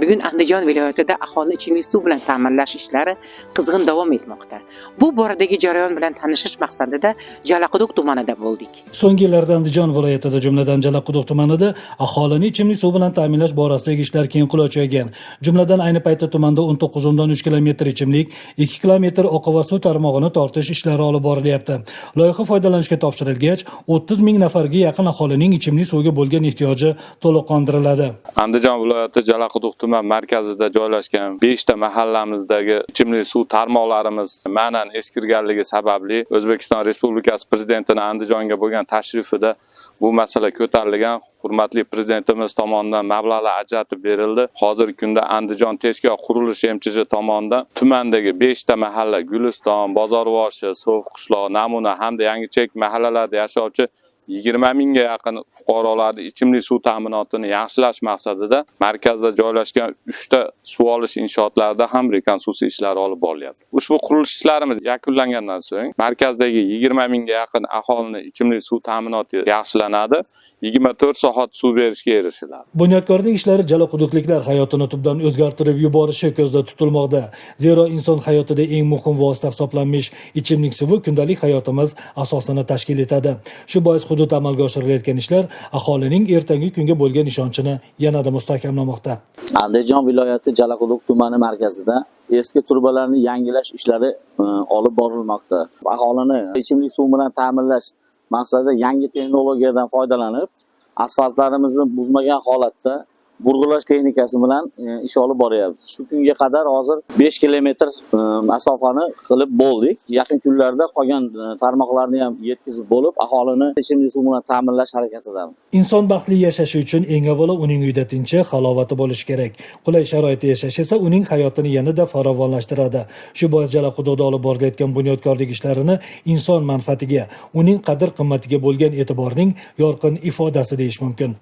Bugun Andijon viloyatida aholini ichimlik suv bilan ta'minlash ishlari qizg'in davom etmoqda. Bu boradagi jarayon bilan tanishish maqsadida Jalaquduq tumanida bo'ldik. So'nggi yillarda Andijon viloyatida, jumladan Jalaquduq tumanida aholini ichimlik suvi bilan ta'minlash borasidagi ishlar keng quloch yozgan. Jumladan, ayni paytda tumanda 19,3 kilometr ichimlik, 2 kilometr oqova suv tarmog'ini tortish ishlari olib borilyapti. Loyiha foydalanishga topshirilgach, 30 ming nafarga yaqin aholining ichimlik suviga bo'lgan ehtiyoji to'liq qondiriladi. Andijon viloyati Jalaquduq tuman markazida joylashgan 5 ta mahallamizdagi ichimlik suv tarmoqlarimiz ma'nan eskirganligi sababli O'zbekiston Respublikasi Prezidentining Andijonga bo'lgan tashrifida bu masala ko'tarilgan. Hurmatli prezidentimiz tomonidan mablag'lar ajratib berildi. Hozirgi kunda Andijon tezkor qurilish MChJ tomonidan tumandagi 5 ta mahalla Guliston, Bozorboshi, So'fiqishloq, Namuna hamda Yangichek mahallalarida yashovchi 20 mingga yaqin fuqarolarni ichimlik suv ta'minotini yaxshilash maqsadida markazda joylashgan 3 ta suv olish inshootlarida ham rekonstruksiya ishlari olib borilyapti. Ushbu qurilish ishlarimiz yakunlangandan so'ng markazdagi 20 mingga yaqin aholini ichimlik suv ta'minoti yaxshilanadi, 24 soat suv berishga erishiladi. Bunyodkorlik ishlari jalaquduqliklar hayotini tubdan o'zgartirib yuborishi ko'zda tutilmoqda. Zero inson hayotida eng muhim vosita hisoblanmish ichimlik suvi kundalik hayotimiz asosini tashkil etadi. Shu bois hududda amalga oshirilayotgan ishlar aholining ertangi kunga bo'lgan ishonchini yanada mustahkamlamoqda. Andijon viloyati Jalaquduq tumani markazida eski trubalarni yangilash ishlari olib borilmoqda. Aholini ichimlik suvi bilan ta'minlash maqsadida yangi texnologiyadan foydalanib, asfaltlarimizni buzmagan holatda burg'ulash texnikasi bilan ish olib boryapmiz. Shu kunga qadar hozir 5 kilometr masofani qilib bo'ldik. Yaqin kunlarda qolgan tarmoqlarni ham yetkazib bo'lib, aholini ichimlik suvi bilan ta'minlash harakatidamiz. Inson baxtli yashashi uchun eng avvalo uning uyda tinchi, halovati bo'lishi kerak. Qulay sharoitda yashash esa uning hayotini yanada farovonlashtiradi. Shu bois Jalaquduqda olib borilayotgan bunyodkorlik ishlarini inson manfaatiga, uning qadr-qimmatiga bo'lgan e'tiborning yorqin ifodasi deyish mumkin.